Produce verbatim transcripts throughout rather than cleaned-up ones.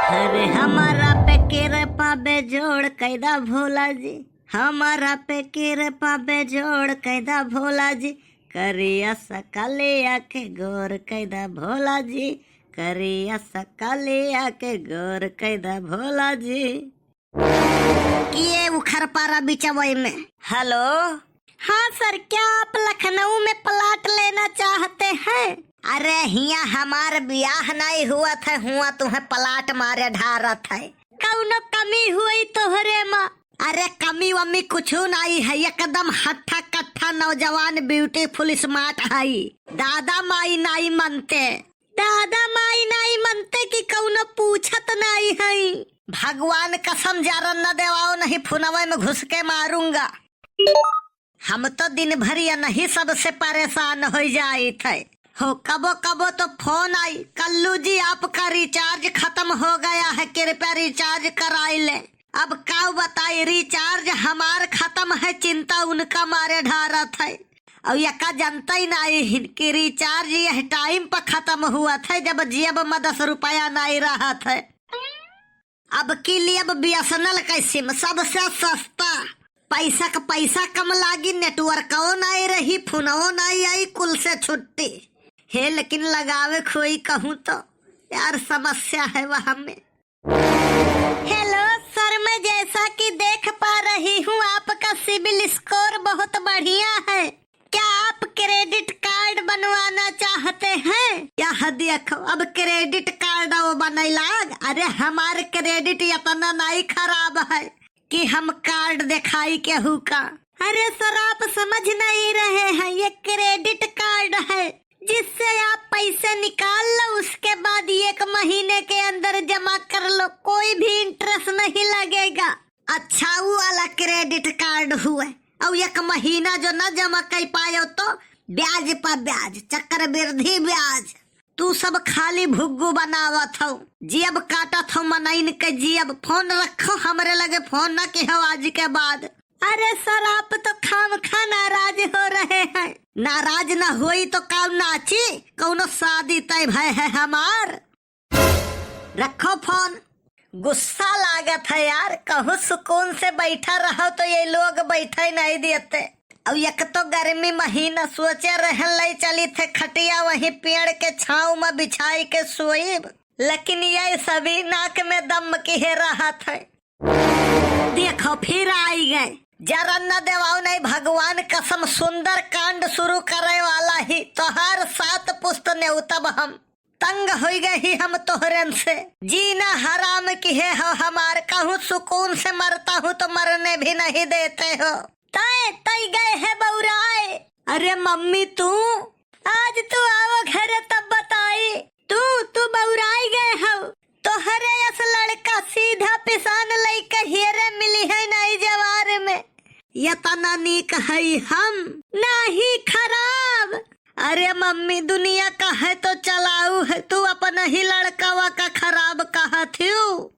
अरे हमारा पे कृपा बेजोड़ कैदा भोला जी, हमारा पे कृपा बेजोड़ कैदा भोला जी, करिया सकलिया के गोर कैदा भोला जी, करिया सकलिया के गोर कैदा भोला जी। किए उखर पारा बिचवई में। हेलो। हाँ सर, क्या आप लखनऊ में प्लाट लेना चाहते हैं? अरे हियाँ हमार बियाह नहीं हुआ था, हुआ तुम्हें प्लाट मारे ढारत है। कौनो कमी हुई तोहरे मा? अरे कमी वमी कुछू नहीं है, एकदम हट्ठा कट्ठा नौजवान beautiful smart है। दादा माई नहीं मनते। दादा माई नाई मनते कि कौनो पूछत नाई हई। भगवान कसम, जरन न देवाओ, नहीं फोनवे में घुस के मारूंगा। हम तो दिन भर ये नहीं सबसे परेशान हो जाइत है। हो कबो कबो तो फोन आई, "कल्लू जी आपका recharge खत्म हो गया है, कृपया recharge कराई ले।" अब का बताई, recharge हमार खत्म है, चिंता उनका मारे ढारत है। और यका जनता ही नाई हिन कि recharge यह time पर खत्म हुआ था, जब जेब में दस रुपया नाई रहत है। अब की लिए अब BSNL का SIM सबसे सस्ता, पैसा का पैसा कम लागी, network वो नाई रही, फोनवो नाई आई, कुल से छुट्टी। हे लेकिन लगावे खोई कहूँ तो यार समस्या है वह में। हेलो सर, मैं जैसा कि देख पा रही हूँ आपका सिबिल स्कोर बहुत बढ़िया है। क्या आप क्रेडिट कार्ड बनवाना चाहते हैं? यह देखो, अब क्रेडिट कार्ड वो बनैलाग। अरे हमार क्रेडिट इतना नहीं खराब है कि हम कार्ड दिखाई केहू का। अरे सर, आप समझ नहीं रहे हैं, ये क्रेडिट कार्ड है जिससे आप पैसे निकाल लो, उसके बाद एक महीने के अंदर जमा कर लो, कोई भी इंटरेस्ट नहीं लगेगा। अच्छा, वो वाला क्रेडिट कार्ड हुए, और एक महीना जो न जमा कर पायो तो ब्याज पर ब्याज, चक्रवृद्धि ब्याज। तू सब खाली भुग्गू बनावत हो, जियब काटत हो मनइन के जियब। फोन रखो, हमरे लगे फोन न किहो आज के बाद। अरे सर, आप तो खामखा नाराज हो रहे हैं। नाराज न होई तो का नाची, कौनो शादी तय भय है हमार। रखो फोन। गुस्सा लागत है यार, कहूँ सुकून से बैठा रहो तो ये लोग बैठे नहीं देते। अब एक तो गर्मी महीना, सोचे रहन ले चली थे खटिया वहीं पेड़ के छाँव में बिछाई के सोईब, लेकिन ये सभी नाक में दम किहे रहत है। देखो फिर आई गए। जरन न देवाओ नहीं, भगवान कसम, सुंदर कांड शुरू करे वाला ही। तोहार सात पुस्त नेउतब हम। तंग होई गए ही हम तोहरन से। जीना हराम किहे हो हमार, कहूँ सुकून से मरता हूँ तो मरने भी नहीं देते हो। तय तय गए है बौराए। अरे मम्मी तू, आज तू आओ घरे तब बताई। तू, तू बौराई गए हो। तोहरे यस लड़का सीधा पिसान लइके हेरे मिली है नाई जवार में। यतना नीक है हम, नाही खराब। अरे मम्मी, दुनिया का है तो चलाऊ है, तू अपना ही लड़कवा का खराब कहत हियो।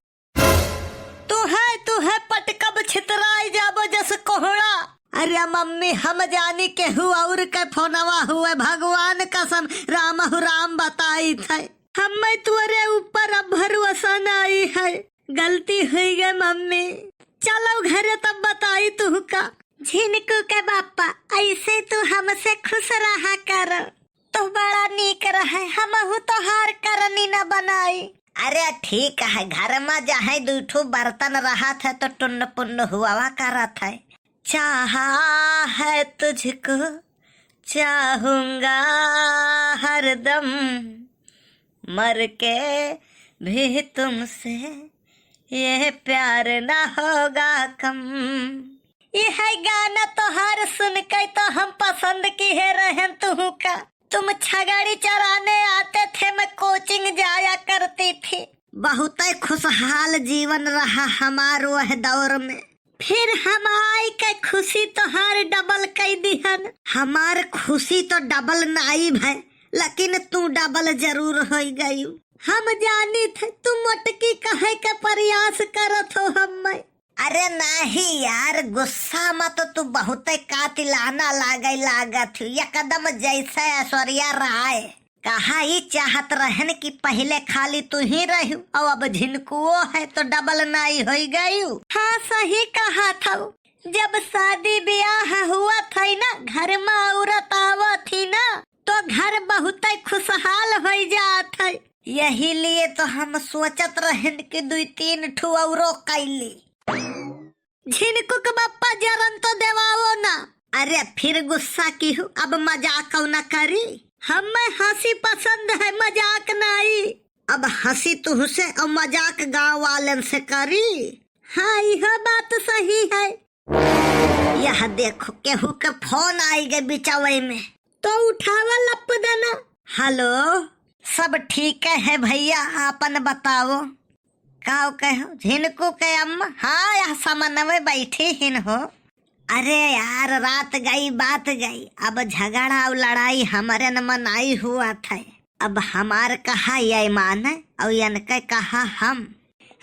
तू है, तू है पटकब छितराई जाबो जस कोहड़ा। अरे मम्मी, हम जानी केहू और के फोनवा हुए, भगवान कसम, राम हु राम बताई थे। हमें तोरे ऊपर अब भरोसा नाई है, गलती हुई गई मम्मी। चलो घरे तब बताई तुहका। झिनकू के बापा, ऐसे तू हमसे खुश रहा कर। तू बड़ा नीक रहे, हमहू तोहार करनी न बनाई। अरे ठीक है, घर में चाहे दू ठो बर्तन रहत है तो टुन्न पुन्न हुआ करत है। चाहा है तुझको, चाहूंगा हरदम, मर के भी तुमसे ये प्यार ना होगा कम। ये है गाना तोहार सुन के तो हम पसंद किहे रहन तुहू का। तुम छगड़ी चराने आते थे, मैं कोचिंग जाया करती थी। बहुत ही खुशहाल जीवन रहा हमार वह दौर में। फिर हम आई के खुशी तोहार डबल कई दिहन। हमार खुशी तो डबल नाई भय, लेकिन तू डबल जरूर होई गयू। हम जानी थे तू मोटकी कहे के प्रयास करत हो हम्मे। अरे नाही यार, गुस्सा में तो तू बहुते कातिलाना लागे लागत हो, एकदम जैसे ऐश्वर्या राय। कहा ई चाहत रहन कि पहिले खाली तू ही रहू, और अब झिनकुओ है तो डबल नाई होई गयू। हाँ, सही कहा थौ। जब शादी ब्याह हुआ थै ना, घर में औरत आवत थी ना, तो घर बहुत खुशहाल होई जात है। यही लिए तो हम सोचत रहन कि दुई तीन ठू औरो कैली। झिनकू के बप्पा जरन तो देवाओ ना। अरे फिर गुस्सा किहू, अब मजाक न करी। हम्मे हँसी पसंद है, मजाक नाई। अब हँसी तुहसे और मजाक गाँव वालन से करी। हाँ, यह बात सही है। यह देखो, केहू के फोन आई गए बिचवई में। तो उठावा लप देना। हेलो, सब ठीक है भैया, आपन बताओ। का कहो, झिनकू के अम्मा? हाँ, यह समनवे बैठी हिन हो। अरे यार, रात गई, बात गई, अब झगड़ा और लड़ाई हमरे न मनाई हुआ था। अब हमार कहा ये माने और इनके कहा हम।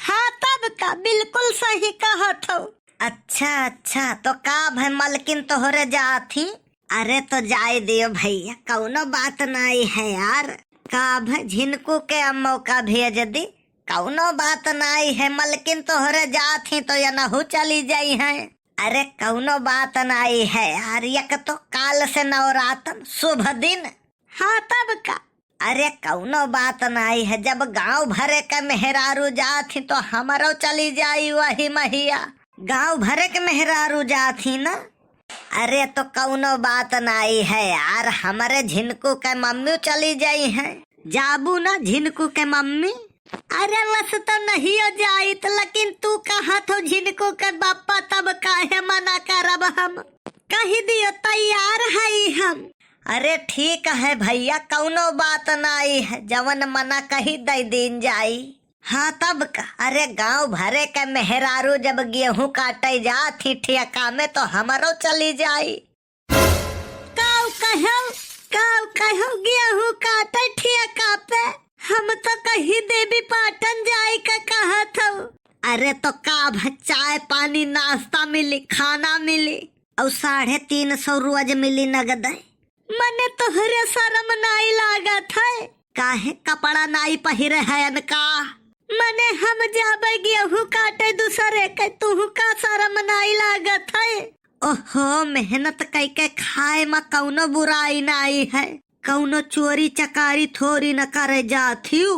हाँ, तब का, बिल्कुल सही कहत हो। अच्छा, अच्छा, तो का भय मलकिन तोहरे जात ही? अरे तो जाए दियो भैया, कौनो बात नाई है यार। का भय झिनकू के अम्मो का भेज दी, कौनो बात नाई है। मलकिन तोहरे जात ही तो यनहू चली जाई हैं। अरे कौनो बात नाई है यार, एक तो काल से नवरातन शुभ दिन। हाँ तब का। अरे कौनो बात नाई है, जब गांव भरे के मेहरारू जात ही तो हमरो चली जाई वही महिया। गांव भरे के मेहरारू जात ही ना। अरे तो कौनो बात नाई है यार, हमरे झिनकू के मम्मी चली जाई हैं। जाबू ना झिनकू के मम्मी? अरे वस तो नहीं हो जाइत, लेकिन तू कहत हो झिनकू के बापा, तब काहे मना करब हम? कही दियो तैयार हई हम। अरे ठीक है भैया, कौनो बात नाई है, जवन मना कही दई दीन जाई। हाँ तब का, अरे गांव भरे के मेहरारू जब गेहूं काटे जात ही ठेका में तो हमरो चली जाई। काऊ कहो, काऊ कहो, गेहूं काटे ठेका पे, हम तो कहीं देवी पाटन जाए का कहत हूँ। अरे तो का भ-, चाय पानी नाश्ता मिली, खाना मिली और साढ़े तीन सौ रोज मिली नगद। मने तोहरे शरम नाई लागत है? काहे कपड़ा नाई पहिरे है अनका? मने हम जाबे गेहूं काटे दूसरे के, तुहू का शरम नाई लागत है? ओहो, मेहनत कइके खाए में कौनो बुराई नाई है, कौनो चोरी चकारी थोड़ी न करे जात हिउ।